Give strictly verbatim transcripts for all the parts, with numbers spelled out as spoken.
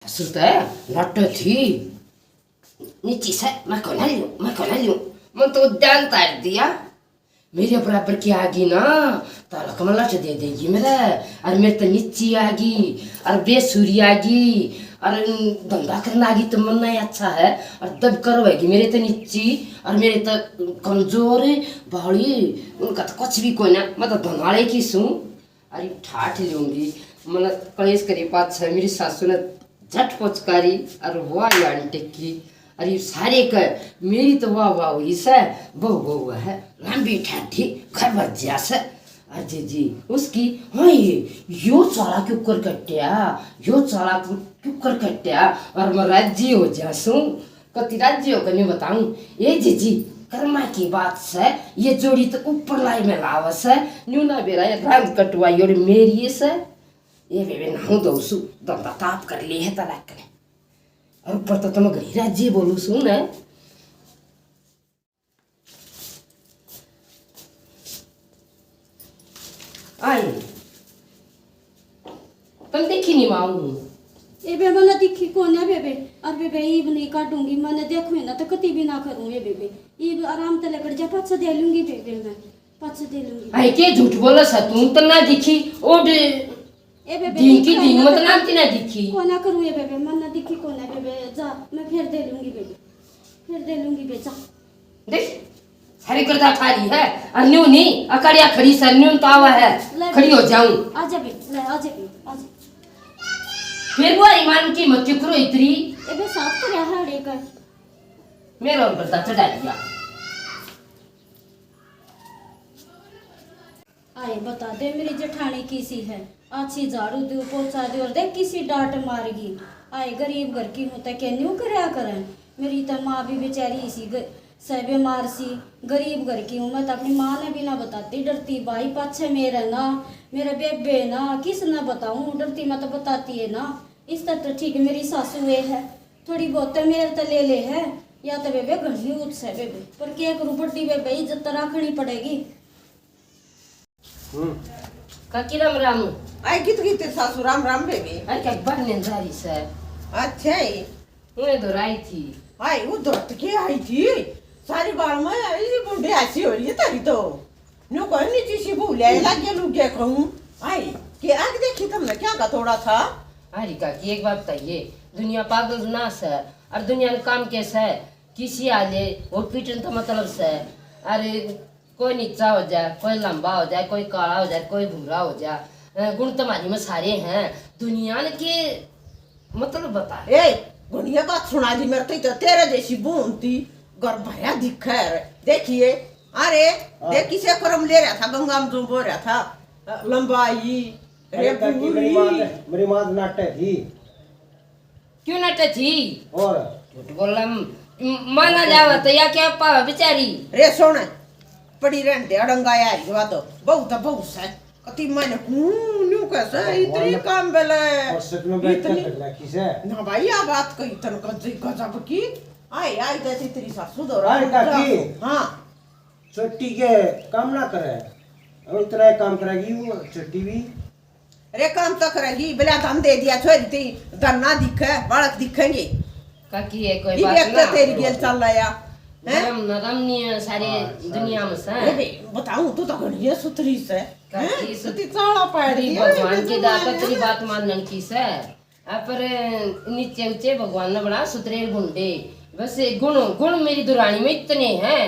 ससुर तो नाटक थी। नीची से, मैं कोना लियो, मैं कोना लियो। मैं तो ध्यान तार दिया। मेरे बराबर की आगी ना, तारा कमला से दे देगी मेरे। और मेरे तो नीची आगी, और बेसुरी आगी, और धंधा करना आगी तो मन्ना ही अच्छा है। और दब करवेगी मेरे तो नीची, और मेरे तो कमजोर, भाली, उनका तो कुछ भी कोई ना। मैं तो धनाले की सूं। अरे ठाठ लूंगी। मन कलेश करे पाछे मेरी सासू ने झट पोचकारी और वाह यान टेकी। अरे सारे के मेरी तो वाह वाह हुई से। बहू बहू है, लंबी ठाठी, घर भर ज्या से। अजय जी उसकी, हाँ, ये यो चाला क्यों कर कट्या, यो चाला क्यों कर कट्या। और मैं राजी हो जा सूं। कति राजी होकर न्यू बताऊं, ए जीजी, कर्मा की बात से, ये जोड़ी तो ऊपर लाई में लावस है। न्यू ना बेरा, ये रांद कटवाई और मेरी से। ये बेबे नहाऊं दो सु, दंदा ताप कर ली है तलाक ने। और ऊपर तो तुम घड़ी राजी बोलू सु ना। आई। तन देखी नहीं माऊ। ए बे, मन्ने दिखी कोन्या बेबे। और बेबे, ईब नहीं काटूंगी, मन्ने देखूं ना तो कती भी ना करूं ए बेबे। ईब आराम ते लकड़ जा, पाछे दे लूंगी बेबे, मैं पाछे दे लूंगी। आई के झूठ बोला सा तू, तन ना दिखी। ओ डे-, ए बेबे, दिन की दिन मत ना, ती ना दिखी। कोना करूं ए बेबे, मन्ने दिखी कोन्या बेबे, जा, मैं फिर दे लूंगी बेबे, फिर दे लूंगी बे, जा। देख, सारी करदा ठारी है, और न्यू नहीं, अकड़िया खड़ी से, न्यू तो आवा है, ले। खड़ी हो जाऊं। आजा बे, ले, आजा बे, आजा। फिर वो ईमान की मत क्यों करो इतनी? ए बे, साफ तो रहा है, अड़े कर। मेरा और करदा चढ़ा दिया। आए बता दे मेरी जेठानी किसी है, आछी झाड़ू दू पोछा दे और देख किसी डांट मारगी। आए गरीब घर की हूँ तो के न्यू करया करें। मेरी तो माँ भी बेचारी इसी ग-, से बीमार सी, गरीब घर की हूँ। मैं तो अपनी माँ ने भी ना बताती, डरती भाई पाछे मेरे ना, मेरे बेबे ना, किस ने बताऊँ, डरती मैं तो बताती है ना। इस तरह तो ठीक मेरी सासू वे है, थोड़ी बहुत तो मेरे तो ले ले है, या तो बेबे घणी ऊंच है बेबे, पर के करूँ बड्डी बेबे, इज्जत तो रखनी पड़ेगी। हम्म। काकी राम राम। आई कित की तेरी सासू राम राम बेबे। आई क्या बनने जा रही से? अच्छा है। उन्हें दोराई थी। आई वो दर्द के आई थी? सारी बाल में आई जी बुंडे ऐसी हो रही है तेरी तो। न्यू कोई नहीं जी सी भूल है, लागे लुगे कहूँ। आई के आग देखी तुमने क्या का तोड़ा था? अरे काकी एक बात बताइए, दुनिया पागल ना से, और दुनिया ने काम के से, किसी आले और पीटन तो मतलब से, अरे कोई नीचा हो जाए, कोई लंबा हो जाए, कोई काला हो जाए, कोई भूरा हो जाए, अ, गुण तुम्हारी में सारे हैं। दुनिया ने के मतलब बता। ए, गुणिया बात सुना दी मेरे तो, तेरे जैसी बूंद थी, घर भरा दिखा है। देखिए, अरे, हाँ। देख किसे कर्म ले रहा था, गंगा में जो बो रहा था, अ, लंबाई, अरे, रे काकी, मेरी माँ, मेरी माँ नाटे थी। क्यों नाटे थी? और? झूठ बोलना, म-, माना जावे तो या क्या पावे बेचारी? रे सोना, पड़ी रहन दे, अड़ंगा यार, ये बात तो बहुत, बहुत है। कति मैंने हूँ, न्यू कैसे, भगवान इतनी ने काम बेले, और सच में बैठ कर इतनी कर रखी से। ना भाई, या बात कही तन गज-, गजब की। आए, आए, जैसे तेरी सासू दो अरे काकी। हाँ। छोटी के काम ना करे, अब इतना ही काम करेगी वो छोटी भी। अरे काम तो करेगी, बिला धन दे दिया छोरी ती, धन ना दिखे, बालक दिखेंगे। काकी, ये कोई ये बात देख ना। तो तेरी गेल चल रहा, हैं? धर्म नरम नहीं है सारी हाँ, सारी दुनिया में से। अरे बे, बताऊं, तू तो घणी है सुथरी से, काकी, हैं? सुथरी चाला पाड़ तेरी दी, भगवान की दाता, तेरी बात मानन की से। आ, पर नीचे ऊंचे भगवान ने बना सुथरे गुंडे। बस ये गुण, गुण मेरी दुरानी में इतने हैं,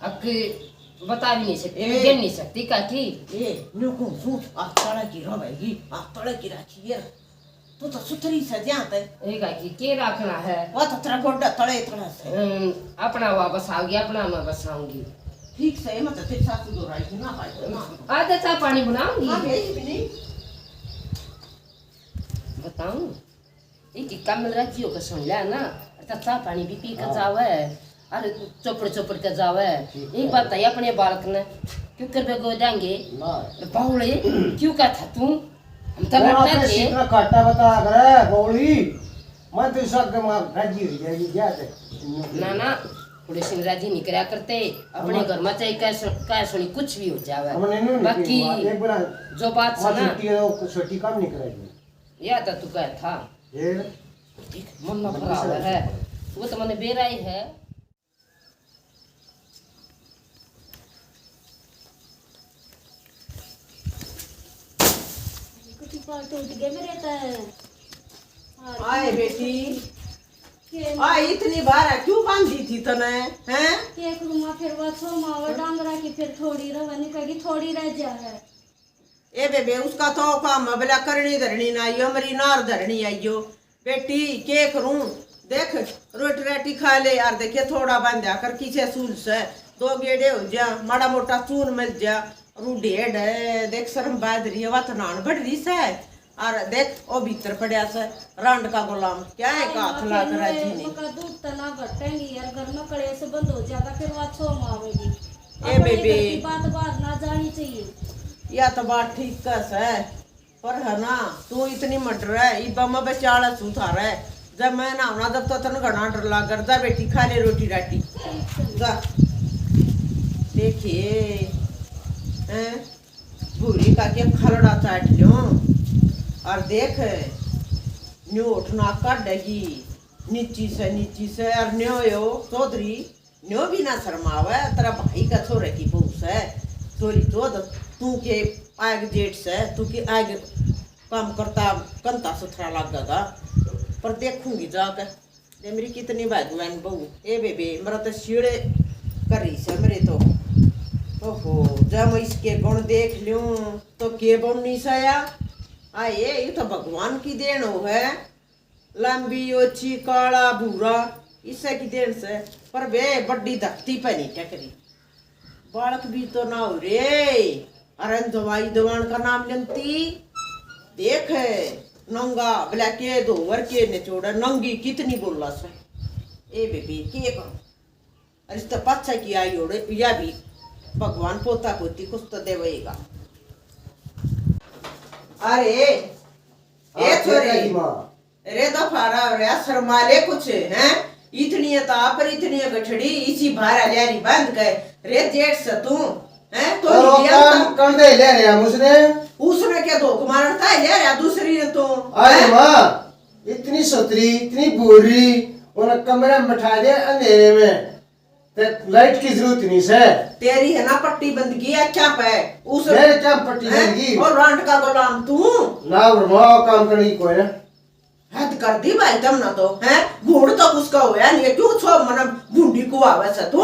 अक बता भी नहीं सकती, ए। गिन नहीं सकती काकी। ए, न्यू कहूं सूं, आ तले की रहेगी, आ तले की राखी है। तू तो सुथरी से ज्यादा है। ए काकी, के रखना है? वो तो तेरा गोड्डा तले इतना से। अम, अपना वापस आओगी, अपना मैं बसाऊंगी। ठीक से, मतलब तेरी सासू दो राई ना पाई ना। आधा चाय पानी बनाऊंगी। हाँ, यही भी नहीं। बताऊं? एक ही काम में राजी होकर सुन लिया ना, तो चाय पानी भी पी के हाँ। जावे, अरे चोपड़ चोपड़ के जावे। ठीक एक है। बात है अपने बालक ने, क्यों कर बे गो देंगे? ना। बावले, क्यों का था तू? हम तो मैं लड़ते आपने थे। सीखना काटा बता करे, बावली। मैं तो इस आगे मार राजी हो जाएगी, क्या थे? ना, ना, थोड़े से राजी नहीं करया करते, अपने हम घर में चाहे कह सु-, कह सुनी कुछ भी हो जावे। हमने नहीं, नहीं बाकी की बात, एक बार जो बात माँ सुना, छुट्टी है, वो छुट्टी काम नहीं करेगी। या तो तू कह था। फिर मन ना खराब है, वो तो मैंने बेरा ही है। कुछ पाल टूट गए मेरे तो। आए बेटी, के आए, इतनी बार क्यों बांधी थी तने, हैं? के करूँ माँ, फिर वो छो माँ, वो डांगरा की फिर थोड़ी रह, नहीं कहेगी थोड़ी रह जा है। ए बेबे, उसका तो काम है, बोला करनी धरनी ना आइयो, मेरी नार धरनी आइयो। बेटी, के करूं? देख, रोटी राटी खा ले यार, देखे थोड़ा बांध्या कर, किसे सूल से दो गेड़े हो जा, माड़ा मोटा चून मिल जा, और वो ढेड है, देख शर्म बाज रही है, वत नान बढ़ रही से। और देख, ओ भीतर पड़या से, रांड का गुलाम, क्या है का हाथ ला कर राजी नहीं। मका दूध तना घटेंगी यार, घर में कलेश बंद हो जाता, फिर वो अच्छो मावेगी। ए अपने बेबे। घर की बात बाहर ना जानी चाहिए। या तो बात ठीक का से, पर है ना, तू इतनी मटर है, इब्बा मैं बचाला सू थारे। जब मैं ना होना, जब तो तन घना डर लाग कर, जा बेटी, खा ले रोटी राटी। जा। देखिए, हैं? भूरी का के खलड़ा चाट ल्यो। और देख, न्यू उठना काढ़ेगी, नीची से, नीची से, और न्यो यो चौधरी, न्यो भी ना शर्मावे, तेरा भाई का छोरे की बहू से, छोरी चौध, तू के आग जेठ से, तू के आग काम करता, कंता सुथरा लागेगा। पर देखूंगी जाके, दे मेरी कितनी भागवान बहू। ए बेबे, मेरा तो सीढ़े कर रही से मेरे तो। ओहो, जब मैं इसके गुण देख लूं, तो के बोलनी साया। आए, ये तो भगवान की देन हो है। लंबी ओछी, काला भूरा, इसे की देन से, पर वे बड्डी धरती पे नहीं टकरी। बालक भी तो ना हो रे, अरन जवाई दवान का नाम लेती। देख, नंगा, भला के धोवर के निचोड़ा, नंगी कितनी बोला से। ए बेबी, के करूं? अरे, इसका पाछा की आई ओड़े, या भी भगवान पोता पोती कुछ तो देवेगा। अरे, ए हाँ, छोरे, तेरी माँ। रे दफा रहा रे, शर्मा ले कुछ, हैं? इतनी है ताप और इतनी है गठड़ी, इसी भारा ल्यारी बांध के, रे जेठ से तू, हैं? तो और नहीं वो लिया काम था। कर दे ले रहा उसने। उसने क्या धोख मारता है, ले रहा दूसरी ने तू, अरे हैं? माँ, इतनी सतरी, इतनी भूरी, उन्हें कमरे में बैठा दे अंधेरे में। ते लाइट की जरूरत नहीं से। तेरी है ना पट्टी बंदगी आख्या पे। उस मेरे क्या पट्टी हैं? बंदगी? और रांड का गुलाम तू। ना ब्रह्मा काम करने की कोई ना। हद कर दी भाई तुम ना तो, हैं? घूड़ तो उसका होया नहीं है, क्यों छो मन भूंडी को आवे से तू?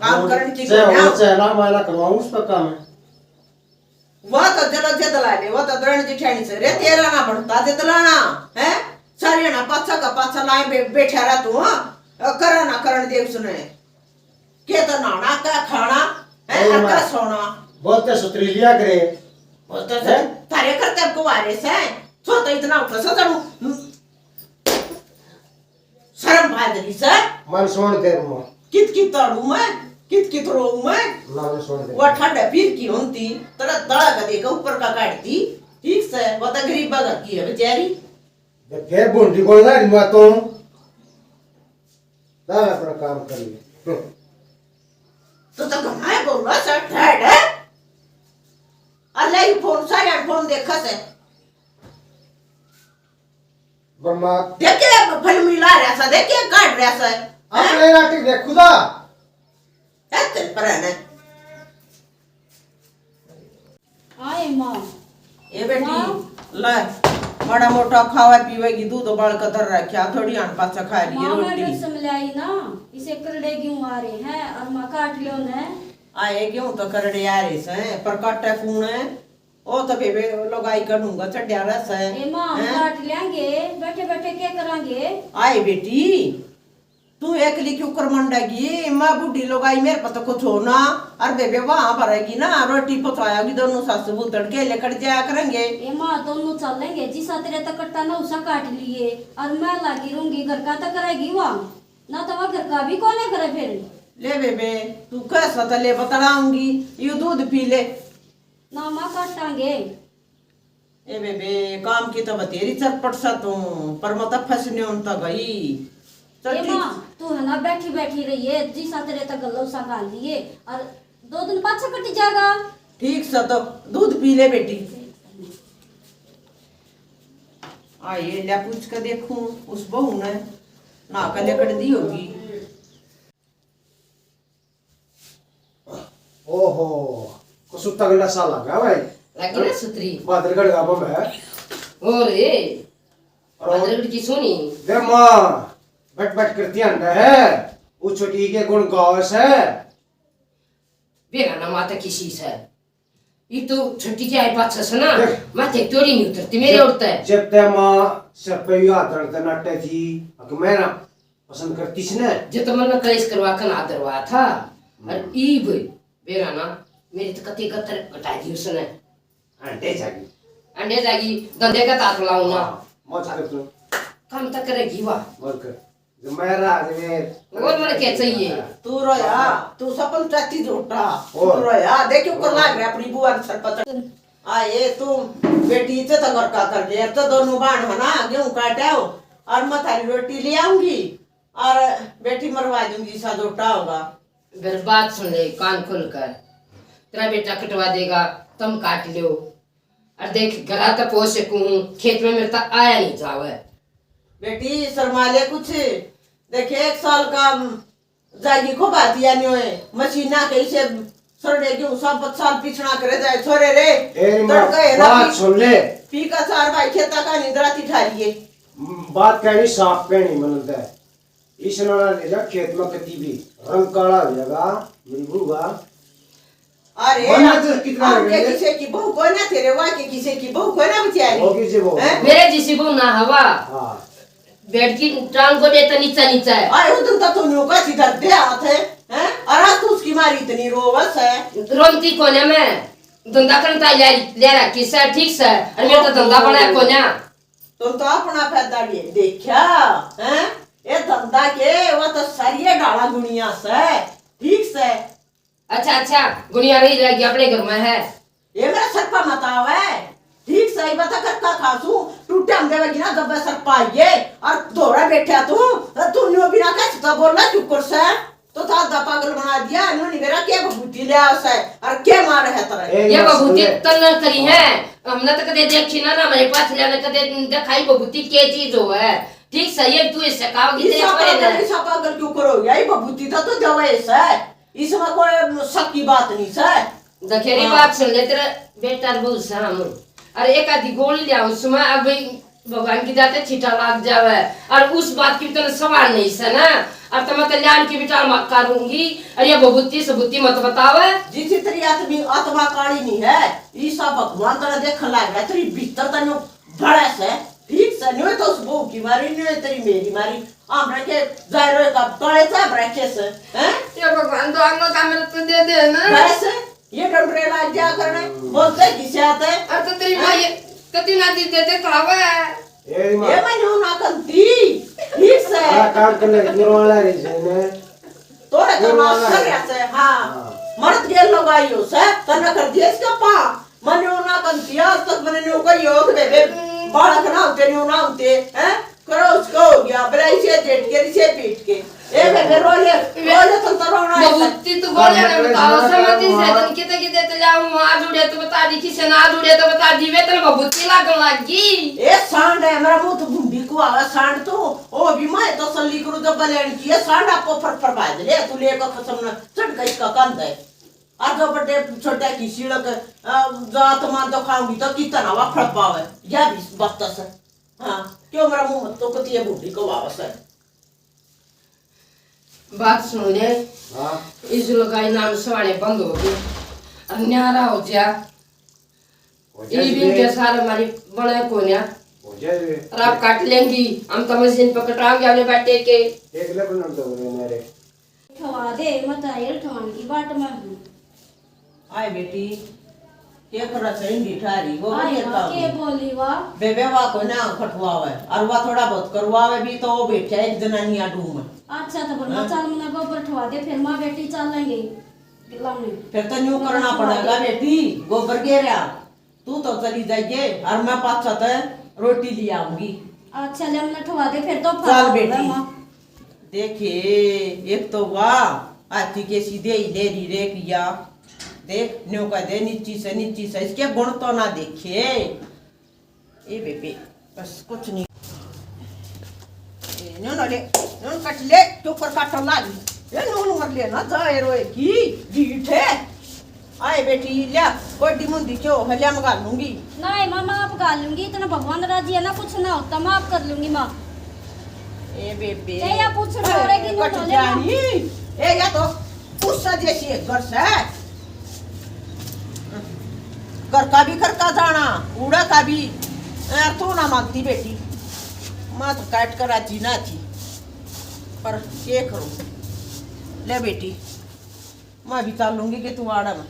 काम वो करने की चाहे कोई ना। वो चाहे ना, मैं ना करवाऊं उस पर काम है। वह तो चलो जदला ले, वह तो दरण जिठानी से रे, तेरा ना बनता जदलाना, हैं? सारी ना पाछा का पाछा लाए बे-, बैठा रह तू, हाँ? अ, करा ना करण दे उसने। के तो नहाना, का खाना, हैं? अरे और माँ, का सोना। बहुत तो सुतरी लिया करे। बहुत तो हैं? सुतरी, थारे करते अब को आ रहे से, छो तो इतना उठा सा तू। शर्म भाजरी से। मन सुन दे माँ। कित कित ताड़ू मैं, कित कित रोऊ मैं। ना, मन सुन दे। वो ठंडा पीर की होती, तेरा दड़ा का देखा ऊपर का काट दी। ठीक से, वो तो गरीबा घर की है बेचारी। देख, फिर भूंडी बोल रहा है, माँ तो। ना, अपना काम कर ले। हम्म। तो तो घना है बोल रहा सर, ठहर है। अल्लाह ही फोन, सारे फोन देखा से। ब्रह्मा। देखे, फिल्म मिला रहा सा, देखे, काट रहा सा। अपने हैं? नाटक देखू था। है तेरे पर है ना? आए माँ। ए बेटी, माँ। ले, बड़ा मोटा खावे पीवे की दूध उबाल के धर रखा, थोड़ी आन पाछा खा लिए माँ, मैं रोटी। रसम लाई ना, इसे करड़े क्यों आ रहे हैं, और माँ काट लो ने। आए क्यों तो करड़े आ रहे से, पर काटे कौन है? ओ तो बेबे लुगाई का ढूंगा चढ़या रह से। ए माँ, हम हैं? काट लेंगे, बैठे बैठे क्या करांगे? आए बेटी, तू एकली क्यों कर मंडेगी? माँ बूढ़ी लुगाई मेरे पर तो कुछ हो ना, और बेबे वहां भरेगी ना, रोटी पहुंचाएगी, दोनों सासू बहू तड़के लेकर जाया करेंगे। ए माँ, दोनों चलेंगे, जिसा तेरे तक कट्टा ना उसा काट लिए, और मैं लागी रहूंगी, घर का तो करेगी वहाँ, ना तो वहाँ घर का भी कोने करे फिर। ले बेबे, तू कैसा तो ले बतलाऊंगी, यू दूध पी ले। ना माँ काटांगे। ए बेबे, काम की तो बतेरी चरपट सा तू, पर मैं तो फंसने उन तो गई। चल ए ठीक। माँ, तू है ना बैठी बैठी रही है, जिसा तेरे तक गल्लो सा खा लिए, और दो दिन पाछे कट जाएगा। ठीक सा तो दूध पी ले बेटी। आ ये ले पूछ के देखूं उस बहू ने, ना के लिकड़ दी होगी। ओहो, कसु तगड़ा सा लगा भाई। लगी ना सुतरी। बादल गड़गा बम है। और ए, और बादल गड़ की सुनी। दे माँ, बट बट करती अंडा है। वो छोटी के गुण गावे से। बेरा ना माता किसी से। ये तो छोटी के आई पाछा से ना, देख। माथे तोड़ी नहीं उतरती मेरे जब, उड़ता है। जब ते माँ सर पे भी हाथ रखते नाटे थी, अक मैं ना पसंद करती सी ने। जो तो मन में कलेश करवा के ना दरवा था। हम्म। और ईब बेरा ना, मेरी तो कति कतर घटा दी उसने। अंडे जागी। अंडे जागी, धंधे का तार लाऊं ना। हाँ, मौज कर तू। काम तक करेगी वाह। मौज कर। जो मैं राज में और मन क्या चाहिए? तू रोया, तू सपन चाची झूठा। तू और? रोया, देखियो कर लाग रहा अपनी बुआ के सर पर। आ ये तू बेटी इज्जत घर का कर ले, अब तो दोनों बाण है ना, गेहूं काटे हो और मैं थारी रोटी ले आऊंगी। और बेटी मरवा दूंगी, सा झूठा होगा। फिर बात सुन ले कान खोल कर, तेरा बेटा कटवा देगा, तुम काट लो। और देख, घरा तो पहुंच सकूं हूं, खेत में मेरे तक आया नहीं जावे। बेटी शर्मा ले कुछ, देखे एक साल का जागी को बात या नहीं होए, मशीना के इसे सरड़े गेहूं सब साल पिछड़ा करे जाए छोरे रे। ए रे माँ, तड़का है ना बात पी-, सुन ले। पी का चार भाई खेता का निंद्रा ती ठारिए। बात कहनी साफ कहनी मनता है। इस नाला ले जा खेत में कती भी रंग काला हो जाएगा, मेरी बुआ। अरे, मन में आप, तो कितना आपके लगे? किसे की बहू कोई ना, तेरे वा के किसे की बहू कोई ना बेचारी। वो किसे बहू? हैं? मेरे जिसी बहू ना हवा। हाँ। बेड की टांग को देता नीचा नीचा है। अरे, वो तुम तो न्यू का सी धरते हाथ है, हैं? और आज तू उसकी मारी इतनी रोवस है। रोमती कोने में धंधा करता ले, ले रहा किसा ठीक से, और मेरा तो धंधा बड़ा कोना। तुम तो अपना फायदा ले देखा, हैं? ये धंधा के, वो तो सारी डाला गुनिया से, ठीक से। अच्छा, अच्छा, गुनिया रही रहेगी, अपने घर में है। ये मेरा सरपा मत आवे, ठीक सही बात करता खासू, टूटे हम देवेगी ना जब सरपा आइए, और धोरा बैठा तू, तू न्यू बिना कैसे तो बोलना चुप कर से, तो था दा पागल बना दिया, न्यू नहीं मेरा के बबूती ले आवे से, और के मारे है तेरे? ए, ये बबूती तन्ने करी है, हमने तो कदे देखी ना, ना हमारे पास लेने कदे दिखाई बबूती के चीज हो है, ठीक सही है, तू इससे कहोगी इस तेरे पागल, परे ना। इस पागल क्यों करो? यही बबूती था तो देवे से, इसमें कोई शक की बात नहीं से। दखेरी हाँ। बात सुन ले, तेरा बेटा बहुत सा हम। अरे एक आधी गोली ले उसमें, अब भगवान की जाते छीटा लाग जावे। और उस बात की तने सवाल नहीं से ना। और तमे कल्याण की बिचार मत करूंगी। और ये भभूति सबूती मत बतावे। जिसी तेरी आत्मी, आत्मा काली नहीं है, ईसा भगवान तेरा देखने लाग रहा, तेरी भीतर तने बड़ा से, ठीक से, न्यू तो उस बहू की मारी, न्यू तेरी मेरी मारी। हम रखे, जाहिर होए का काले साहब रखे से, हैं? ये भगवान, दो आंगों का मेरे तो दे दे ना। बस, ये डंडरे लाग जा करने, बोलते किसे आते हैं? अब तो तेरी माँ हैं? ये कति ना दी देते खावे। ए माँ। ये मैं न्यू ना करती, ठीक से। आ काम करने की वाला नहीं से ने। तोरे तो ये माफ वाला कर है। रहा से, हाँ। हाँ। मर्द के लगाई हो से, तन्ने कर दिया इसका पा। मने ना कंती आज तक मने न्यू कही हो कि बेबे, बालक ना होते, न्यू ना होते, हैं? करो उसको हो गया, बलाई से जेठ के, से पीट के। ए बेबे, रो ले, रो ले, तन तो रोना है। बबूती तो गोलियां में बताओ, समझी से, तन किते किते ते लाऊं, आ जुड़े तो बता दी, किसे ना जुड़े तो बता दी, वे तन बबूती लागण लग गई। ए सांड है, मेरा मुंह तो भूंडी को आवा सांड तू। ओ भी मैं तसल्ली करूं जब लेन की, ए सांड आपको फर फर भाज ले, तू लेकर कसम न चढ़ गई इसका कंध है। और जो बड़े छोटे की सीलक, अ, जात मान तो खाऊंगी तो कितना वा फल पावे, या भी बकता से। हाँ, क्यों मेरा मुंह तो कती है बूढ़ी को वावस है। बात सुन ले। हाँ। इस लुगाई नाम सवाले बंद हो गए। और न्यारा हो जा। हो जा ये भी जी। इनके सारे हमारी बने कोन्या। हो जा जी। और आप काट लेंगी, हम तो मशीन पर कटाओगे अपने बेटे के। एक ले बनन तो हो रहे मेरे। ठवा दे, मैं तो हेल ठवान की बाट में हूँ। आए बेटी, के कर रहा सही ढिठारी, वो आए बोलिए माँ, तब। के बोली वा? बेबे वा को ना खटवावे, और वा थोड़ा बहुत करवावे भी तो वो बैठा एक जनानी आडू में। अच्छा तो बोल, हाँ? चल मना गोबर ठवा दे, फिर माँ बेटी चलेंगे लाने। फिर तो न्यू करना पड़ेगा बेटी, गोबर गेरा। तू तो चली जाइए और मैं पाछा ते रोटी ले आऊंगी। अच्छा, ले हमने ठवा दे, फिर तो चल फरा बेटी। होगा माँ। देखे, एक तो वाह, हाथी के सीधे ही ले रही रे किया। देख, न्यू कह दे, नीची से, नीची से, इसके गुण तो ना देखे। ए बेबे, बस कुछ नहीं। ए, न्यू ना ले, न्यू कट ले, के ऊपर काटन लाग। ये नून मर ले ना, जाए रोए की, झीठ है। आए बेटी, लिया, गोडी मुंदी क्यों है, लिया, मैं घाल लूंगी। नहीं माँ, मैं आप घाल लूंगी, इतना भगवान राजी है ना, कुछ ना होता, मैं आप कर लूंगी माँ। ए बेबे। ए, या पूछ रहे हो रे कि कट नून ले लो? जानी। ए, या तो गुस्सा जैसी है, घर से। घर का भी खर्चा जाना, उड़ा का भी। ए, तू ना मानती बेटी, मैं तो काट कर राजी ना थी, पर के करूं? ले बेटी, मैं भी चालूंगी कि तू आड़ा में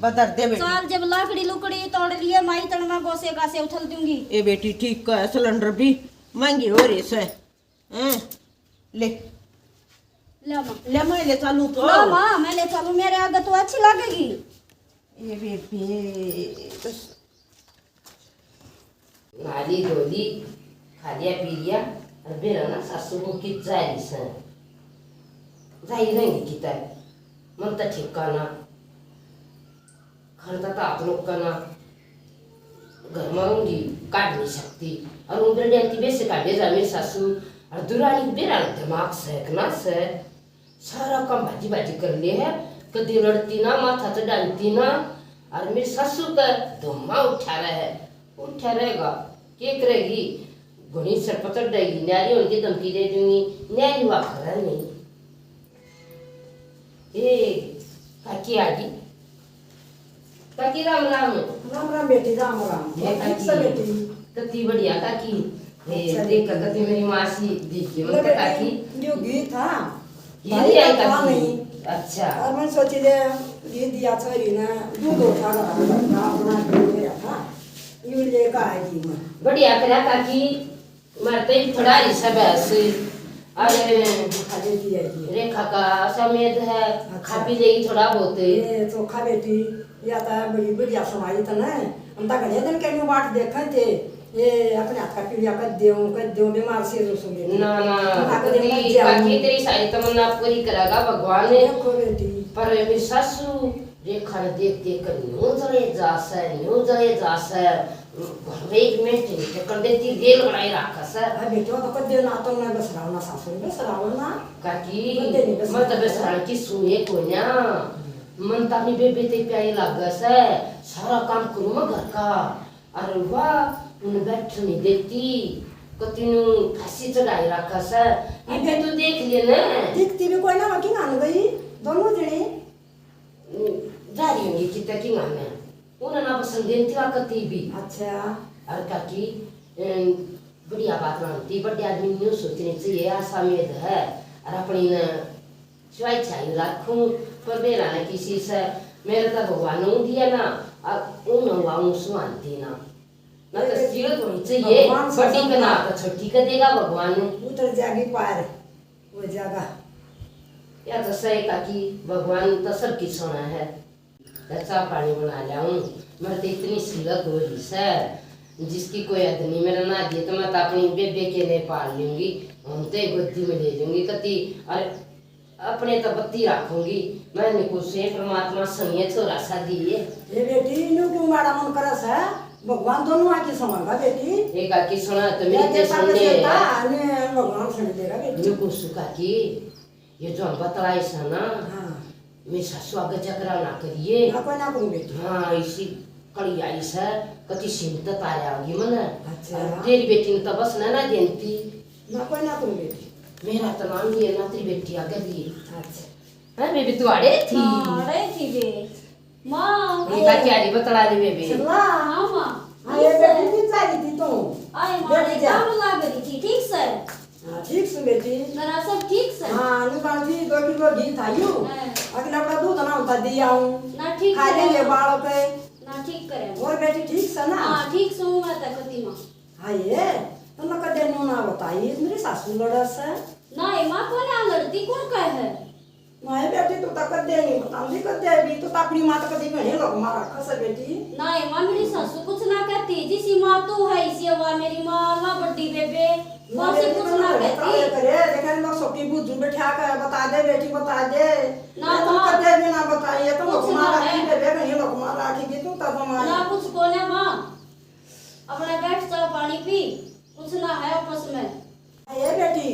बदर दे बेटी। चाल, जब लाकड़ी लुकड़ी तोड़ लिए माई, तण में गोसे गासे उथल दूंगी। ए बेटी, ठीक है, सिलेंडर भी महंगी हो रही से। हैं? ले। ले माँ। ले, मैं ले चालूं तो। लो माँ, मैं ले चालूं, मेरे आगे तो अच्छी लगेगी। ये बेबे, बस। नाली धोली, खा लिया पी लिया, और बेरा ना सासू को कित जा रही से। जाई रहेंगी कित, मन तो ठिकाना। खड़ता तो आप लोग का ना घर में रहूंगी, काट नहीं सकती। और उन बेटियां की बेसे काटे जा मेरी सासू, और दुरानी बेरा दिमाग से कि ना से, सारा काम भाजी भाजी कर ले है, कदी लड़ती ना, माथा चढ़ाती ना, और मेरी सासू का धुम्मा उठा रहा है, उठा रहेगा, के करेगी, घुनी सर पर चढ़ेगी, न्यारी होने की धमकी दे दूंगी, न्यारी हुआ खरा नहीं। ए, काकी आ गई। काकी, राम राम। राम राम बेटी, राम राम। ए, और ठीक से काकी, बेटी? कति बढ़िया काकी। ए, अच्छा। देख, कति मेरी मासी दिखी, ले मतलब बेटी, काकी। यो गीत था। ये भाई दिया का था काकी। नहीं। अच्छा। और मैं सोची ले, ये दिया छोरी ने, दूध उठा रहा था, अपना दूध ले रहा था। ये लेकर आएगी मैं। बढ़िया करा काकी। मरते ही थोड़ा ही सब है ऐसे। अरे, खा लेती है ये। रेखा का समेत है, अच्छा। खा पी लेगी थोड़ा बहुत। ये चोखा बेटी, या तो बड़ी बढ़िया समाई तने। हम तो घणे दिन के न्यू बाट देखे थे। ये अपने हाथ का पीड़िया कर देऊं, कर देऊं, बीमार से रो सुन लेती। ना, ना, हम आके दिन मर जाऊं। काकी तेरी सारी तमन्ना पूरी करेगा भगवान। देखो बेटी। पर मेरी सासू रेखा ने देख देख कर न्यू जले जा सै, न्यू जले जा सै। घर में एक मिनट नहीं टिकन देती, रेल बनाई रखा सै। हाँ बेटी, वो तो कदे ना तो ना बसराओ ना सासू ने बसराओ ना। काकी, कदे नहीं बसराओ। मैं तो बसरान की सुने को ना। मन तो अपनी बेबे ते प्यारे लागे सै। सारा काम करूँ मैं घर का। अरे वाह, उन्हें बैठ नहीं देती। कती नु फांसी चढ़ाई रखा सै। ये भी तो देख ले ना। दिखती भी कोई ना, वकी मान गई। दोनों जने जा रही होंगी कितना की माने। उन्हें ना पसंद देती वा कती भी। अच्छा। और काकी, अम, बढ़िया बात मानती, बड़े आदमी न्यू सोचनी चाहिए, आशा मेद है। और अपनी न स्वाई छाई रखूं, पर बेरा न किसी से, मेरे तो भगवान ने दिया ना, और उन हुआ उन सुहानती ना। ना तो सीरत होनी चाहिए, भगवान बड़ी के ना तो छोटी कर देगा भगवान ने। उतर जागी पार। हो जागा। या तो सही काकी, भगवान तो सबकी सुना है। तो चाह पानी बना ल्याऊं, मेरे तो इतनी सिलक हो रही सै, जिसकी कोई हद नहीं। मेरा ना दिए तो मैं तो अपनी बेबे के ने पाल लूंगी, हम तो एक गोदी में ले लूंगी कती, और अपने तो बत्ती रखूंगी। मैं नहीं कुछ से परमात्मा सनिए छोरा सा दिए। ये बेटी, इन्हों क्यों माड़ा मन करा सा? भगवान दोनों आके सुनागा बेटी। एक आके सुना तो मेरी या ते जैसा सुन ले। ने भगवान सुन देगा बेटी। न्यू कुछ सुखा की, ये जो हम बतलाई सा ना, हाँ। मेरी सासू आगे झगड़ा ना करिए। ना कोई ना करूँ बेटी। हाँ, इसी कड़ी आई से, कति सिंत तारे आ गई मने। अच्छा। और तेरी बेटी ने तो बस ना, ना देती। ना कोई ना करूँ बेटी। मेरा तो नाम लिए ना तेरी बेटी आगे लिए। अच्छा। हैं बेबी, तू आड़े थी? हाँ, आड़े थी बे। माँ। ये का क्या री बतला दे बेबी? चला। हाँ, माँ। हाँ, ये बेटी भी जा रही थी तू। आए, माँ, बैठ जा। काम लाग रही थी, ठीक से? हाँ, ठीक से बेटी। घरा सब ठीक से? हाँ, नु बाजी दो किलो घी था यू। हाँ। अगला बड़ा दूध ना होता दिया हूँ। ना ठीक खा करे। लेंगे बालों पे। ना ठीक करे। और बेटी ठीक से ना? हाँ, ठीक से हूँ मैं तो कती माँ। हाँ, ये तो मैं कदे नु ना बताई, मेरी सासू लड़ा से। ना, ये माँ कौन है लड़ती, कौन कहे है? माए बेटी, तू तो कदे नहीं बतांदी, कदे भी। तू तो अपनी माँ तो कदी घणी लोग मारा खस बेटी। ना, ये माँ मेरी सासू कुछ ना कहती, जिसी माँ तू है, इसी वा मेरी माँ, वा बड्डी बेबे, ना माँ से बेटी, कुछ तू ना ना कहती। करे, लेकिन लोग सोकी बुझू बैठा कर बता दे बेटी, बता दे। ना ये तू माँ, कदे भी ना बताई, ये तो कुछ लोग ना मारा है। की बेबे, घणी लोग मारा की भी तू तो माँ। ना कुछ को ना माँ, अपना बैठ जा। पानी पी, कुछ ना है आपस में। ए बेटी,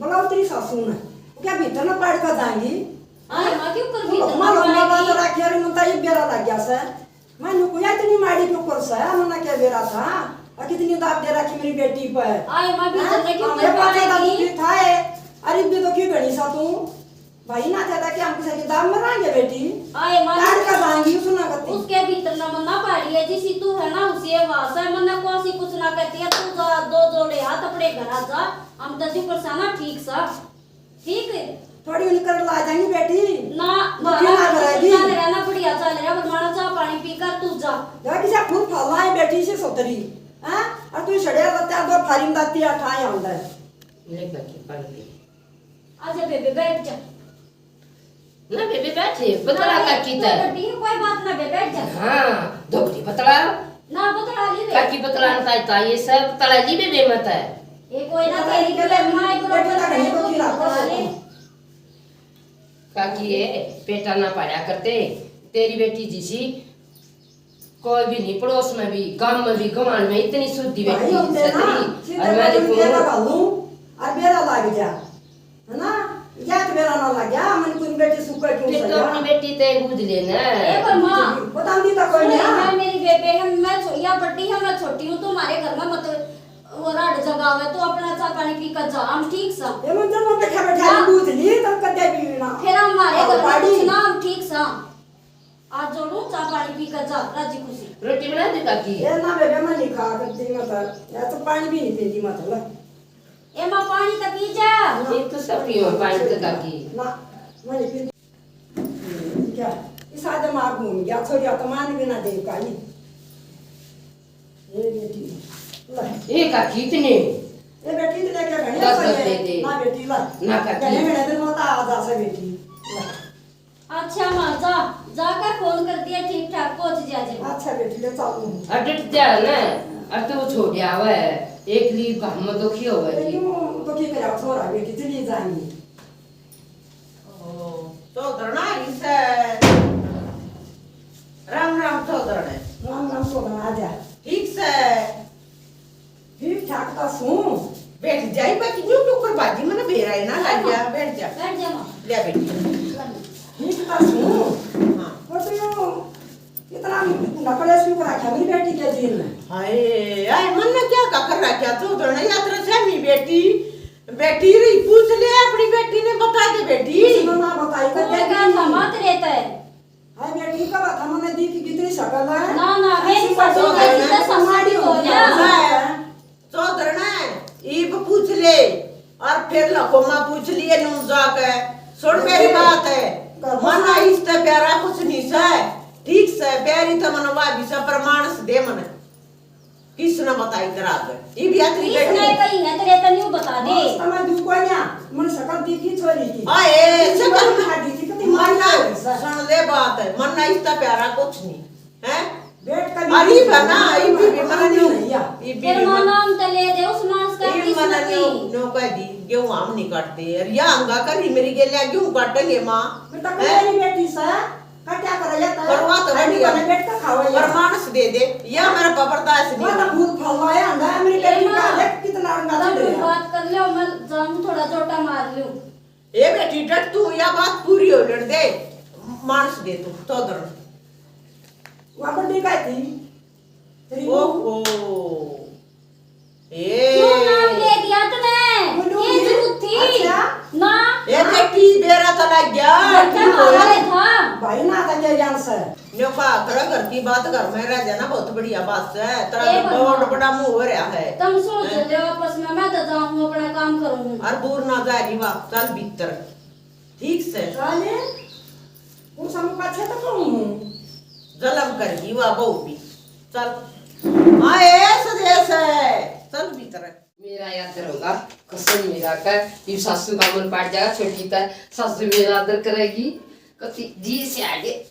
बुलाओ तेरी सासू ने। क्या भीतर ना पाड़ कर जाएंगी? आए माँ, क्यों कर तू भीतर लोकमा ना लोकमा बात पाड़ेगी? राखी, अरे मन तो ये बेरा लग गया से। मैं नु कोई इतनी माड़ी क्यों कर से, मना क्या बेरा था? और कितनी दाब दे रखी मेरी बेटी पर। आए माँ, भीतर हैं? ने क्यों हमें कर पता था पाड़ेगी? तू था है। अरे भी तो क्यों घड़ी सा तू? भाई ना कहता कि हम किसी की दाब में रहेंगे बेटी। आए माँ, काट कर जाएंगी, सुना करती। उसके भीतर ना मना पाड़ी है, जिसी तू है ना, उसी है वास है। मना को सी कुछ ना कहती है, तू जा, दो जोड़े हाथ अपने घर आ जा, हम तो जी परेशाना ठीक सा। ठीक है। थोड़ी उनकर ला जाएंगी बेटी। ना, दुखी ना मारा करेगी। चल रहा ना, बढ़िया चल रहा, पर मारा चाह पानी पी कर तू जा। जा किसी फूल फाला है बेटी से सोतरी, हैं? और तू सड़े रहता दो फारिम दाती अठाए आंदा है। ले काकी पानी पी। आजा बेबे, बैठ जा। ना बेबे, बैठे, बतला ना, काकी तू तै। बड्डी है, कोई बात ना बे, बैठ जा। हाँ, धोकड़ी बतला। ना, बतला ली बे। काकी बतला ना ताई, ताई, ये सब बतला ली बेबे मत है। ये कोई ना, बतला तेरी ली बेबे, बेबे, माँ, एक बेटा रोटी का नहीं तो खिला, बतला ले। काकी, ये पेटा ना पाड़ा करते, तेरी बेटी जिसी कोई भी नहीं, पड़ोस में भी, गांव में भी, गवान में इतनी शुद्धि भाई बेटी होते ना, सतरी। सीधे और मैं पकड़ देखूं के लगा लूं, और बेरा लग जा, है ना? या तो बेरा ना लग गया, मन कोई बेटी सुख क्यों फिर तो सजा? अपनी बेटी ते बूझ लेना। ए, पर माँ, बताऊंगी तो कोई सुन, ना। मैं, मेरी बेबे है, मैं छो-, या बड्डी है, मैं छोटी हूँ, तो हमारे घर में मत वो राड जगावे, तो अपना चाय पानी पी कर जा, हम ठीक सा। ये मन जब बैठा बैठा ना। बूझ ली, तब कदे भी ना। फिर हमारे घर में बाड़ी। कुछ ना, हम ठीक सा। आज जोड़ू, चाय पानी पी कर जा, राजी खुशी। रोटी बना दी काकी? ए ना बेबे, मैं नहीं खा सकती, मतलब, या तो पानी भी नहीं पीती, मतलब। ए माँ, पानी तो पी जा। ये तो सब पियो पानी तो काकी। ना, मैं नहीं पीती। क्या? इस आदम आग घूम गया, छोरिया तो मान भी ना दे काई। ये बेटी, ला। ये काकी इतने? ये बेटी, इतने क्या घणे दस दस दे दे। ना बेटी, ला। ना काकी। घणे घणे दिन मत आ जा से बेटी, ला। अच्छा माँ, जा, जाकर फोन कर दिया, ठीक ठाक पहुंच जा जे। अच्छा बेटी, ले चलूं। अडट जा ना, अब तो वो छोड़ आवे, एक ली काम में दुखी होवे जी। क्यों दुखी करा छोरा बेटी, चली जाएंगी। ओ, चौधरना ही से। राम राम चौधरने। राम राम चौधरना, आ जा। ठीक से। ठीक ठाक तो सूं। बैठ जाई, बाकी न्यू टुकर बाजी, मने बेरा ही ना लग गया। बैठ जा। बैठ जा माँ। ले बेटी। ठीक तो सूं। हाँ। पर तो यो इतना नकलेस क्यों रखा मेरी बेटी के दिन में? हाय, हाय, मन ने क्या का कर रखा चौधरने, या तेरे से मी बेटी, बेटी रही, पूछ ले अपनी बेटी ने, बता दे बेटी। किसी ने ना बताई तो तूने क्या बेटी। था, मत रहता है। हाय बेटी, का बात हमने दी कि कितनी शकल है। ना, ना, ऐसी मेरी सासू शकल माड़ी तो हो गया। है। चौधरना, इब पूछ ले, और फिर लकोमा पूछ लिए नू जाके। सुन मेरी बात है, मन्ना इसते प्यारा कुछ नहीं से, ठीक से, प्यारी तो मन्ना भाभी से, प्रमाण से दे मन्ने। किसने बताई तेरा आगे? इब यात्री किसने बैठी। कही है तेरे तने न्यू बता दे। बस तो मैं दू कोन्या, मन शकल दिखी छोरी की। आए, किसी शकल को दिखा दी थी, कितनी मन्ना, मारी है। सुन ले बात है, मन्ना इसता प्यारा कुछ नहीं, हैं? बैठ कर अरे भी बना, नहीं, इब भी नहीं, मन्ना नहीं, नहीं, या। इब भी तेरे मन्ना। माँ नाम तो ले दे उस मानस का, इब किसने मन्ना कही? न्यू, न्यू कह दी, गेहूं हम नहीं काटते यार, या हंगा कर ही मेरी गेलिया गेहूं काटेंगे माँ, बेटा, हैं? मेरी बेटी सा। का क्या करा जाता है? परवाह तो ठंडी बढ़िया। बने बैठ के खाओ यार। पर मानस दे दे, या मेरा बर्दाश्त नहीं वो तो होता। भूत फलवाया आंदा है, मेरी बेटी का माँ, देख कितना रंगा तब चढ़ गया। बात कर लो, मैं जाऊं थोड़ा जोटा मार लूं। ए बेटी डट तू, या बात पूरी हो लड़ दे, मानस दे तू, चौधर। वो बड़ी का थी, तेरी ओहो। ए। क्यों नाम ले दिया तूने? बोलो ये ये। जरूरत थी? अच्छा। ना। ए बेटी, बेरा तो लग गया। बेटा की होया? हमारे था। भाई ना था क्या जान से? न्यो का, तेरा घर की बात घर में रह जाना, बहुत बढ़िया बात है। तेरा ए तो भगवान। बहुत बड़ा मुंह हो रहा है। तुम सोच हैं? ले आपस में, मैं तो जाऊं, अपना काम करूं। और दूर ना जा रही बात, चल भीतर। ठीक से। काले, वो समूह का छे तो कहूं हूं। जलम कर गई वा बहू भी। चल। आए, सुदेश है। चल भीतर। मेरा याद रहोगा, कसम मेरा का, ये सासू का मन पाट जाएगा, छोटी का सासू मेरा आदर करेगी। कति जी से आगे।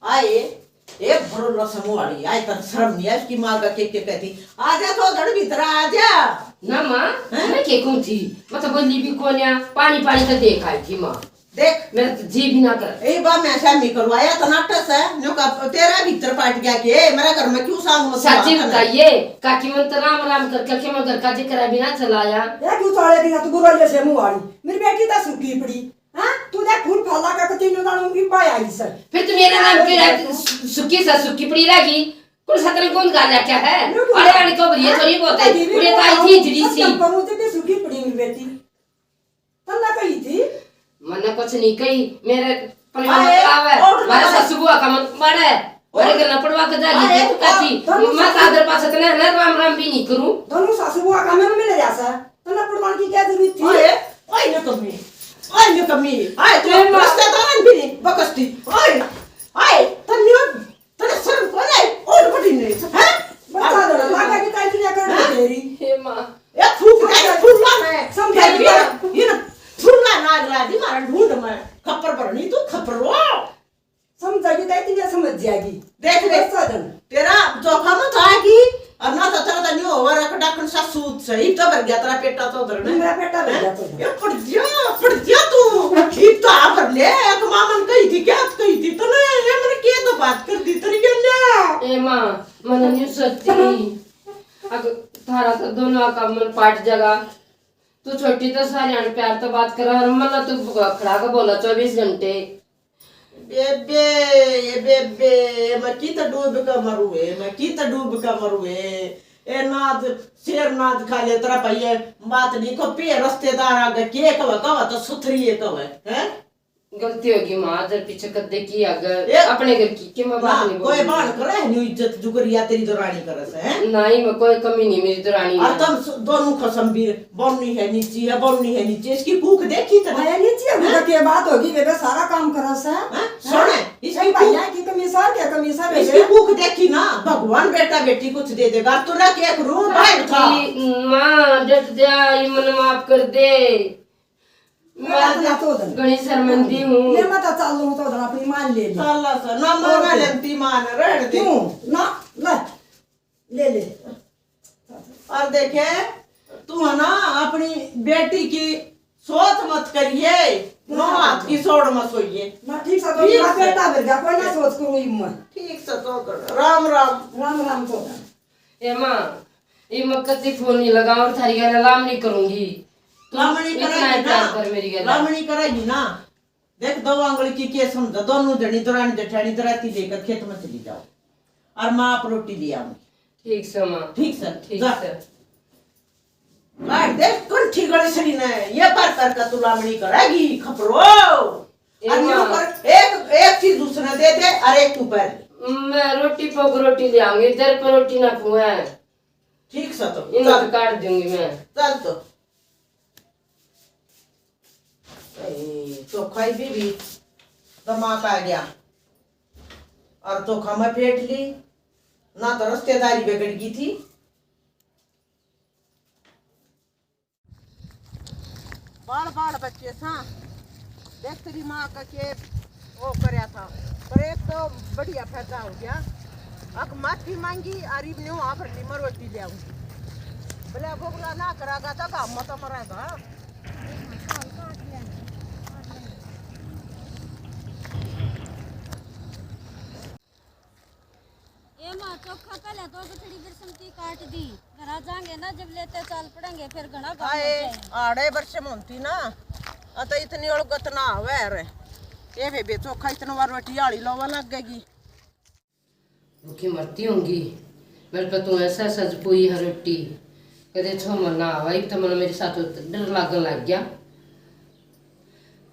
आए, ए भरोला समूह वाली, आए तक शर्म नहीं है उसकी माँ का के, के कहती, "आ जा तो धड़ भीतर आ जा।" ना माँ, हैं? मैं के कौन थी? मैं तो बोली भी कोन्या, पानी पानी तो देख आई थी माँ। देख, मेरा तो जी भी ना कर। ए बा, मैं शामी करवाया तो नाटक है, न्यू का तेरा भीतर पाट गया के, ए, मेरा घर में क्यों सांग मत साची मारता ना? बताइए, काकी मन तो राम राम करके के मैं घर का जिक्र भी ना चलाया। या क्यों चाले दिया तू बुरा जैसे मुंह वाली? मेरी बेटी तो सूखी पड़ी। हाँ, तू देख फूल फला का कती नु दाणू की पाया ही सर। फिर तू मेरे नाम की रात सु-, सुखी सा सुखी पड़ी रहेगी। कौन सा तेरे कौन गाल रखा है? न्यू क्यों? अरे, अरे, को भरिए थोड़ी बहुत है। अरे, पूरे तो आई थी जड़ी सी। पर मुझे भी सूखी पड़ी मेरी बेटी। तन्ना कही थी? मन्ने कुछ नहीं कही, मेरे परिवार में आए, आवे, और मारे ना। सासू बुआ का मन पड़े, मारे घर ना पड़वा के जागी आए, थी, तू कहती, और दोनों मैं सासू सादर पास इतने है ना, राम राम भी नहीं करूं। दोनों सासू बुआ का मन मिल रहा सा, तन्ना पड़वान की क्या जरूरत थी? आए, आए ना कमी, आए ना कमी, आए तो ए माँ। रिश्तेदारन भी नहीं बकसती, आए, आए, तन्ने तने शर्म कोनी? उठ बटी ने, हैं? बता दो, लागा की ताई ने कर दे तेरी। हे माँ। ए फूक दे, फूला ने। समझा ये, दिया। ये ना फूला नाग ला दी मारा ढूंढ में। खप्पर भरनी तू, खप्परो। समझा की ताई ने समझ जाएगी। देख ले। बता दो। तेरा चोखा मत आएगी, और ना तो तेरा तो न्यू होवा रख डाकन सा सूत से। इब तो भर गया तेरा पेटा तो उधर ने। मेरा पेटा भर गया तो। हैं? ये पड़ जा, पड़ जा तू। इब तो आ भर ले, एक मामन कही थी, क्या कही थी तने? ये मैंने के तो बात कर दी तेरी गल्या। ए माँ, मने न्यू सोची। अग थारा तो दोनों का मन पाट जागा। तू छोटी तो सारी आन प्यार तो बात करा, और मन्ना तू खड़ा के बोला चौबीस घंटे। बेबे, ए बेबे, मैं कित डूब के मरूए, मैं कित डूब के मरूए। ए नाद, शेर नाद खा ले तेरा भैया, बात नहीं को पे रिश्तेदार आगे के कवे, कवे तो सुथरी है कवे, हैं? गलती होगी माँ, जब पीछे कद्दे की अगर ए, अपने घर की, के मैं बात ना, नहीं कोई बोलूंगी। बाण करे है, न्यू इज्जत जुगरिया तेरी दरानी करे से, हैं? नहीं, मैं कोई कमी नहीं मेरी दरानी और में। तुम स-, दोनों खसम भी, बौनी है नीची है, बौनी है नीची, इसकी कूख देखी तने? आया नीची है, हैं? के बात होगी, बेबे सारा काम करे से। हैं? सुन, हैं? इसकी ए, भैया कूख, की कमी सर, क्या कमी सर, इसकी बेबे? कूख देखी ना, भगवान बेटा बेटी कुछ दे देगा, तू ना के एक रूम बाहर था। माँ, डट जा, ये मन माफ कर दे। मैं तो ना तो उधर। घणी शर्मिंदी हूँ। ले, मैं तो चालू हूँ तो उधर अपनी मान ले ले। चाला सा, ना और माना क्या? लेती मान, रहने दे। क्यों? ना, ले, ले ले। और देखे, तू है ना अपनी बेटी की सोच मत करिए, नौ हाथ की सोड़ में सोइए। ना ठीक सा तो ठीक मेरा से। बेटा भर गया, कोई ना सोच करूँ मैं। ठीक से तो कर। राम राम। राम राम तो। ए माँ, ये मैं कति फोन नहीं लगा और थारी गैल लाम नहीं करूंगी। तू लामणी इतना करेगी प्यार ना, कर मेरी गैल। लामणी करेगी ना। देख, दो आंगल की के समझ, दोनों जनी दरानी जेठानी दराती लेकर खेत में चली जाओ, और माँ आप रोटी ले आऊंगी। ठीक से माँ। ठीक से, ठीक जा। से। भाई देख, कंठी गली सड़ी ने ये पर कर का तू लामणी करेगी, खपरो। ए और न्यू माँ। कर, एक, एक चीज उसने दे दे, और एक तू पहन। मैं रोटी पोक रोटी ले आऊंगी, इधर पर रोटी ना पुए। ठीक सा तो, इन्हें चल। तो काट दूंगी मैं। चल तो। ए, चोखा ही भी, भी दिमाग आ गया। और चोखा मैं फेंट ली, ना तो रिश्तेदारी बिगड़ गई थी। बाल बाल बच्चे सा, देख तेरी माँ का के वो करया था, पर एक तो बढ़िया फायदा हो गया। अक माफी मांगी, और इब न्यू आफर ली, मैं रोटी ले आऊंगी। बोले, "बोगला ना करागा तो काम मत मरेगा।" ए माँ, चोखा पहले दो गठड़ी बरसमती काट दी। घरा जाएंगे ना, जब लेते चाल पड़ेंगे, फिर घना काम हो आए, जाएगा। आड़े बरसम होती ना, अत इतनी ओलगत ना आवे रे। ये बेबे, चोखा इतना बार रोटी आली लोवा लग गई। भूखी मरती होंगी, मेरे पे तू ऐसा सज पोई है रोटी। कदे छो महीना आवा, एक तो मन मेरे साथ डर लागन लग गया।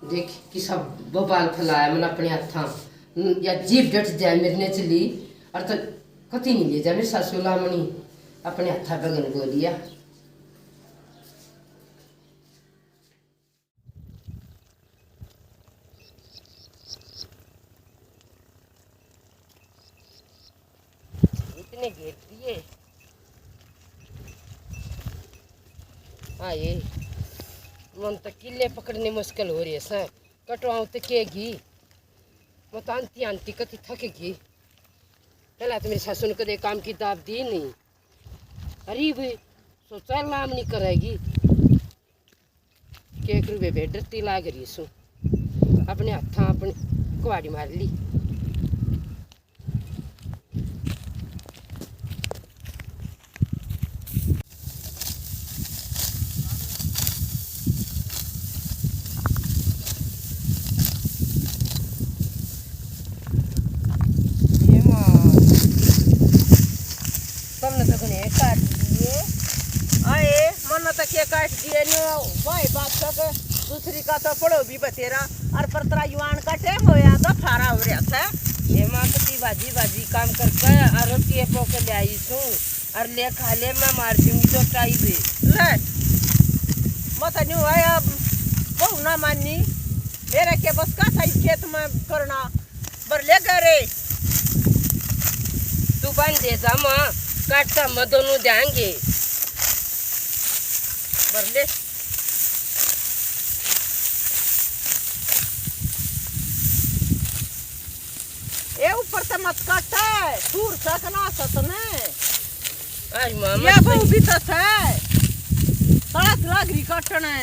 देख, किसा बबाल फैलाया मन अपने हाथा। न-, या जीभ डट जाए मेरे ने चली, और तो कती नहीं ले जा मेरी सासू लामणी, अपने हाथा बगन को लिया। इतने घेर दिए। हाँ, ये मन तो किले पकड़ने मुश्किल हो रही है सर। कटवाऊँ तो के घी, मैं तो आंटी आंटी कति थक गई। पहला तो मेरी सासू ने कदे काम की दाब दी नहीं। अरे भाई, सोचा लाम नहीं करेगी। के करूँ बेबे, डरती लाग रही सू। अपने हाथां अपनी कुहाड़ी मार ली। ये माँ, तुमने तो घणे काट दिए। आए, मन तो के काट दिए नो, भाई बात का के दूसरी का तो पड़ो भी बतेरा, और परतरा युवान का टेम होया तो फारा हो रहा था। ये माँ तो ती भाजी भाजी काम करके और रोटी पोके ले आई सू, और ले खा ले, मैं मार दूंगी तो टाई दे। ले, मत न्यू आया, बहू ना माननी, मेरे के बस का था इस खेत में करना। बर ले गए रे। तू बन दे जा माँ, काटता मैं दोनों देंगे। बर ले। ए ऊपर से मत काटे, दूर से कना सत ने। आज माँ ये मत बहू भी तो है। तड़क लाग रही काटने।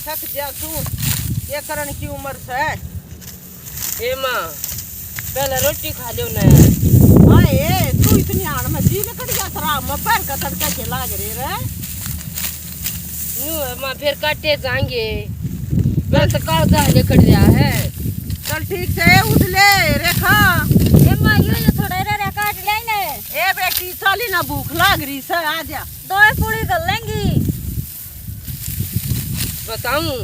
थक जा तू, ये करण की उम्र से। ए माँ, पहले रोटी खा लो ना। हाय, तू इतनी आन में जी निकल गया, शराब में पैर का तड़का के लाग रहे रे। न्यू है माँ, फिर काटे जाएंगे। मैं तो काल जाने कट रहा है। चल ठीक से उठ ले रेखा। ए माँ, यो जो थोड़ा रे रे काट ले ने। ए बेटी, चाली ना भूख लाग रही से, आ जा। दो पूरी कर लेंगी। बताऊं,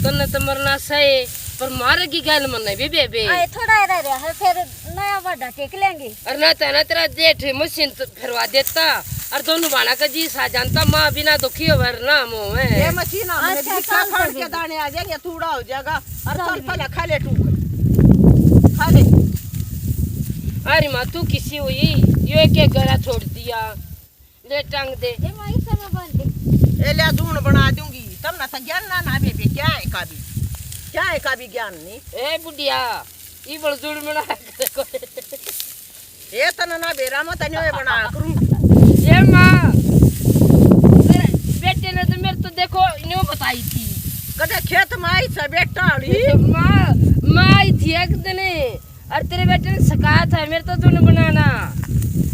तन्ने तो मरना सही, पर मारेगी गैल मन्ने भी बेबे। आए, थोड़ा रह रहा है, फिर नया वादा टेक लेंगे। और ना तो ना तेरा जेठ मशीन तो फिरवा देता, और दोनों बाणा का जी सा जानता, माँ बिना दुखी हो भर ना मोह है। ये मशीन हमने अच्छा, भी खा शाम खाड़ से के भी। दाने आ जाएंगे, थूड़ा हो जाएगा, और शाम चल से। पहले खा ले टूक, खा ले। अरे माँ, तू किसी हुई, यो एक एक गला छोड़ दिया। ले टांग दे। ए माई, समय बांध दे। ए ले, दून बना दूंगी। तब ना तो ज्ञान ना, ना बेबे, क्या है का भी, क्या है का भी ज्ञान नहीं। ए बुढ़िया, ई बड़ दून बना कर कोई। ए तन ना बेरा, मैं तने बना करूं। ए माँ, अरे, बेटे ने तो मेरे तो देखो, न्यू बताई थी। कदे खेत में आई से बेटा वाली। तो माँ, माँ आई थी एक दिन। और तेरे बेटे ने सिखाया था मेरे तो तूने बनाना।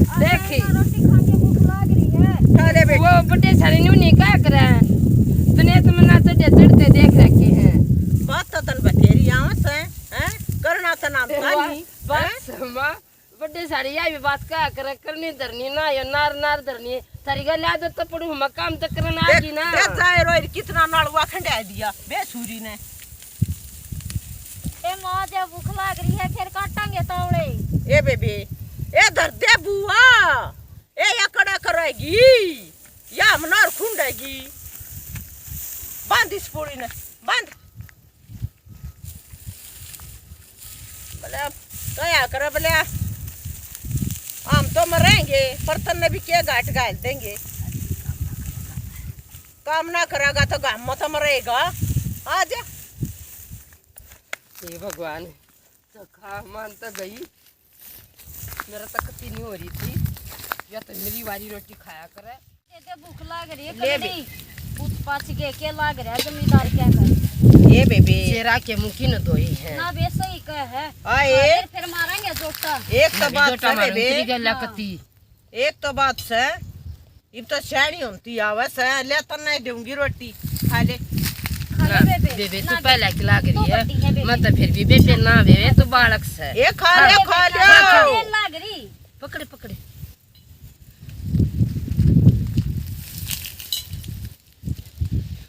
अरे देखी। माँ, रोटी खा के भूख लाग रही है। खा ले बेटी। वो बड़े सारे न्यू नहीं कहा करे। तने तो मना तो दे चढ़ते देख रखे हैं। बात तो तन बतेरी आवे से, हैं? करना तो नाम ए, था वाह, नहीं, बस हैं? माँ, बड़े सारे या भी बात कहा करे, करनी धरनी ना, ये नार नार धरनी। थारी गल आदत तो पड़ू, हम काम तो करना आ देख, गई ना। देख जाए रोई कितना नालुआ खंडा दिया बेसूरी ने। ए माँ, जब भूख लाग रही है, फिर काटांगे तावड़े। ए बेबे, ए धर दे बुआ, ए या कड़ा करेगी, या हमनार खुंडेगी। बांध इस पूरी ने, बांध। बोले, अब कया करे बोले, हम तो मरेंगे, पर तन्ने भी के घाट घाल देंगे। काम ना करेगा तो गाम में तो मरेगा। आ जा। हे भगवान, तो खा मान तो गई, मेरा तो कति नहीं हो रही थी, या तो मेरी वाली रोटी खाया करे। ये तो भूख लाग रही है, ले बे। कल नहीं पूछ पाछ के, के लाग रहा है जमींदार क्या कर। ये बेबे। शेरा के मुंह की न धोई है। ना बे, सही कह है। आए। फिर, फिर मारेंगे जोटा। एक तो ना भी बात जोटा है मारेंगे, बेबे। तेरी गैला हाँ। कती। एक तो बात से, इब तो सयाणी होती आवे से, ले तो नहीं दूंगी रोटी, खा ले। खा ले ना, बेबे, बेबे, तू ना पहले दे। की लाग तू रही है। बड़ी है बेबे। मैं तो फिर भी बेबे ना बेबे, तू बालक से। ए, खा ले, खा ले, खा ले। खा ले, लाग रही। पकड़े, पकड़े।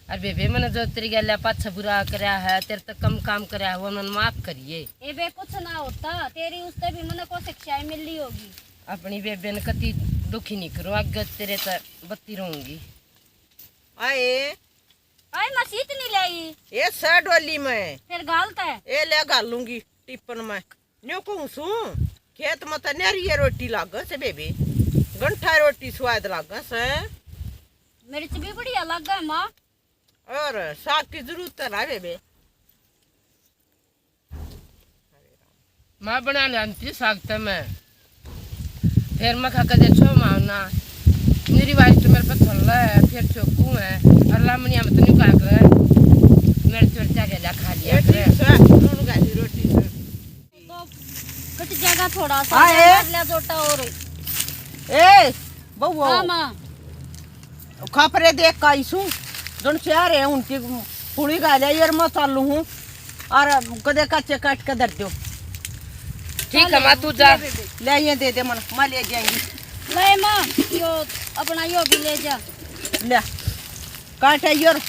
अरे बेबे, मैंने जो तेरी गैल्या पाछे बुरा करया है, तेरे तक कम काम करया है, वो मैंने माफ करिए। ए बे, कुछ ना होता, तेरी उससे भी मैंने को शिक्षा मिली होगी। अपनी बेबे ने कती दुखी नहीं करूँ, आगे तेरे तक बत्ती रहूंगी। आए। आए, मैं सीत नहीं लाई। ये सै डोली में। फिर घालता है। ए ले घालूंगी टिप्पन में। न्यू कहूँ सू, खेत में तो न्यारी ये रोटी लागे से बेबे, गंठा रोटी स्वाद लागे से। मिर्च भी बढ़िया लागे है, माँ। और साग की जरूरत तो ना बेबे। माँ बना जानती साग तो मैं। फिर मैं खा के दे छो मारना। मेरी बारी तो मेरे पे थल्ला है, फिर चोकू है। और लामनिया में तो नहीं कहा करे। मेरे चोर क्या गया खा लिया ये करे। ठीक है, नून गाली रोटी से। तो कट जाएगा थोड़ा सा, हाँ, ए। मार लिया जोटा और। ए, बहू। हाँ, माँ। खापरे देख का आईसू, जन शहर है उनकी पूरी गा ले, यार मैं चालू हूँ। और कदे कच्चे काट के धर दो। ठीक है माँ, तू जा। ले ये दे दे मन, मैं ले जाएंगी। ले माँ, यो अपना यो भी ले जा। ले, काट है यार,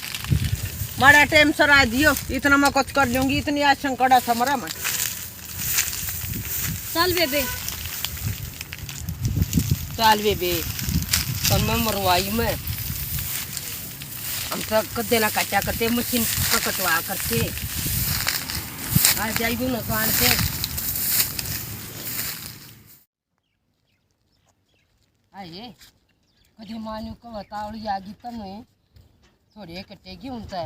माड़ा टाइम सर आ दियो, इतना मैं कुछ कर लूंगी, इतनी आशंका समरा मैं। चल बेबे। चल बेबे, तब मैं मरवाई मैं। हम तो कदे ना काटा करते, मशीन पर कटवा करते। आ जाइबू ना कान से। आए, कदे मान्यू को बतावड़ी आ गई तन्ने। थोड़े कटेगी उनसे।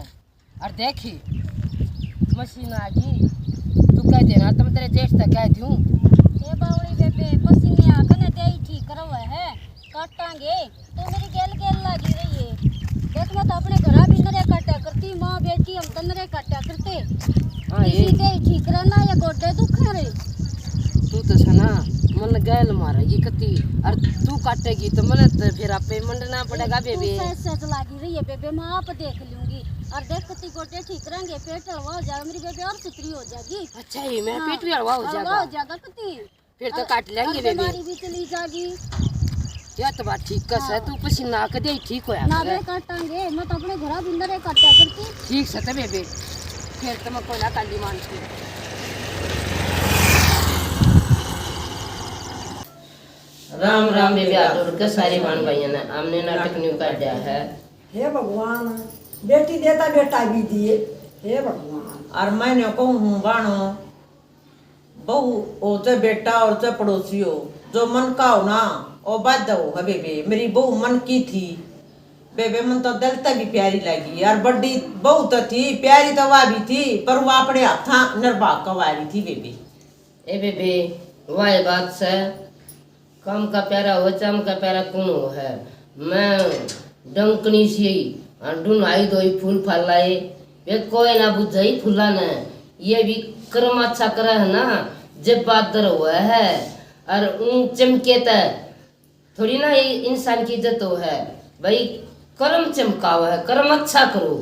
और देखी, मशीन आ गई, तू कह देना, तुम तेरे जेठ से कह दूं। ए बावड़ी बेबे, पसीने आके न दे ठीक रहो है, काटांगे। तू मेरी गेल गेल लागी रही है। देख, मैं तो अपने घरा भी नरे काटा करती, माँ बेटी हम तो नरे काटा करते। हाँ, इसी ये दे ठीक रहना, ये गोडे दुख रहे। तू तो सना मन गैल मारेगी कती, और तू काटेगी तो मने तो फिर आपे मंडना पड़ेगा तू बेबे। सच सच लागी रही है बेबे, मैं आप देख लूंगी। और देख, कती गोडे ठीक रहेंगे, पेट हलवा हो जाएगा, मेरी बेबे और सुथरी हो जाएगी। अच्छा, ये मेरा हाँ, पेट भी हलवा हो हलवा जाएगा। हो जाएगा कती। फिर तो और काट लेंगे और बेबे। बीमारी भी चली जाएगी। या तो बात ठीक कस है, हाँ। तू पसीना के दे ठीक होया ना करे। बे काटांगे, मैं तो अपने घरा भीतर ही काटा करती। ठीक से तो बेबे, फिर तो मैं कोई ना काली मानती। राम राम बेबे, हाथ जोड़ के सारे भाण भाइयों ने, हमने नाटक न्यू काटा है। हे भगवान, बेटी देता बेटा भी दिए, हे भगवान। और मैं न्यू कहूँ हूँ भाणो, बहू हो चाहे बेटा हो चाहे पड़ोसी हो, जो मन का हो ना, वो बाध्य हो है बेबे। मेरी बहू मन की थी बेबे, मन तो दिल तक भी प्यारी लगी। यार, बड़ी बहू तो थी, प्यारी तो वह भी थी, पर वो अपने हाथा निर्वाह कवा रही थी बेबे। ए बेबे, वाह बात से, काम का प्यारा हो, चाम का प्यारा कौन हो है? मैं डंकनी सी, हाँ, डुनाई दोई फूल फल लाए, वे कोई ना बुझाई फूला ने। ये भी कर्म अच्छा करे है ना, जब बादर हुआ है और ऊन चमके त थोड़ी ना ये इंसान की इज्जत हो है भाई। कर्म चमकावा है, कर्म अच्छा करो।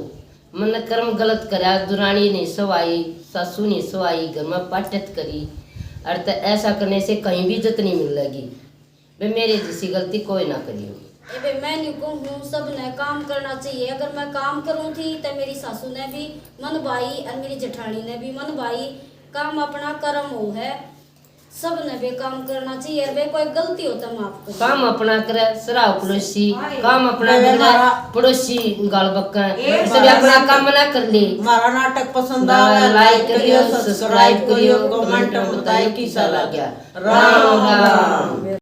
मन कर्म गलत करया, दुरानी नहीं सवाई, सासू नहीं सवाई, घर में पाटत करी, और त ऐसा करने से कहीं भी इज्जत नहीं मिलेगी। बे मेरे जैसी गलती कोई ना करियो। ए बे, मैं न्यू कहूँ हूँ, सब ने काम करना चाहिए। अगर मैं काम करूँ थी तो मेरी सासू ने भी मन भाई और मेरी जेठानी ने भी मन भाई। काम अपना कर्म हो है, सब ने बे काम करना चाहिए। और बे कोई गलती हो तो माफ कर। काम अपना करे सराव पड़ोसी, काम अपना बे करे पड़ोसी गाल बक्का। सब अपना काम ना कर ले। हमारा नाटक पसंद आवे, like करियो, subscribe करियो, comment में बताइयो किसा लग गया। राम राम।